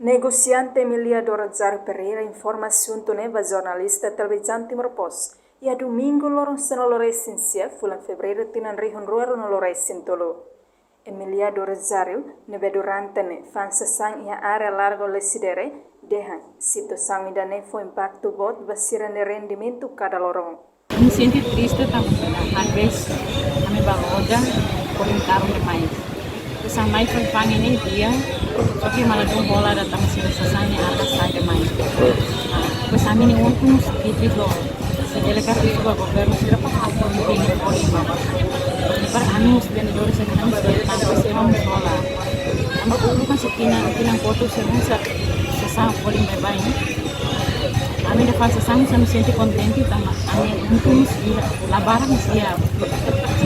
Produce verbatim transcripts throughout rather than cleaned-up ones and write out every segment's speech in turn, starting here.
Negosiante Emilia do Rosário Pereira informa asuntu ne'e ba jornalista Televizaun Timor Post iha Domingu loron sanulu-resin-sia fulan Fevereiru tinan rihun rua ruanulu-resin-tolu. Emilia do Rosário, ne'ebé durante ne'e fa'an sasán iha área Largo Lecidere, dehan situasaun ida-ne'e fó impaktu boot ba sira-nia rendimentu kada loron. Ami sente triste tanba, às vezes, ami bá loja, por um carro demais. Terus ami fa'an fa'an ne'e di'ak, só que malah dong hola datang sira sasán ne'e harga sai demais. Ah, terus ami ne'e untung sedikit loh. Se bele karik husu ba governu sira para apoiu imi-nia povu. Para ami mós vendedores sira, ami mós bele tanba sira mós hola. Tanba uluk kan se tinan, tinan kotuk sira mós sasán folin baibain. Ami ida fa'an sasán, ami sente kontente tanba ami untung mós di'ak, la barak mós di'ak.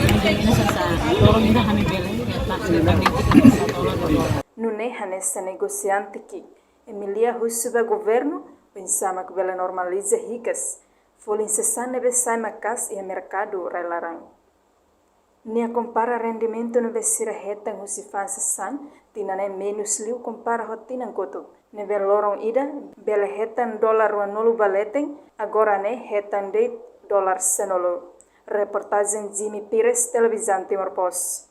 Ami bele sasán, tolong ida ami bele, ya, tak, tak, tak, tak, tolong, tolong. Nune'e hanesan negosiante ki'ik, Emilia husu ba governu, oinsá mak bele normaliza hikas folin sasán ne'ebé sai maka'as iha merkadu rai-laran. Nia kompara rendimentu ne'ebé sira hetan husi fa'an sasán tinan ne'e menus liu kompara ho tinan kotuk. Ne'ebé loron ida bele hetan dolar ruanulu ba leten, agora ne'e hetan de'it dolar sanulu. Reportajen Jimmy Pires, Televizaun Timor Post.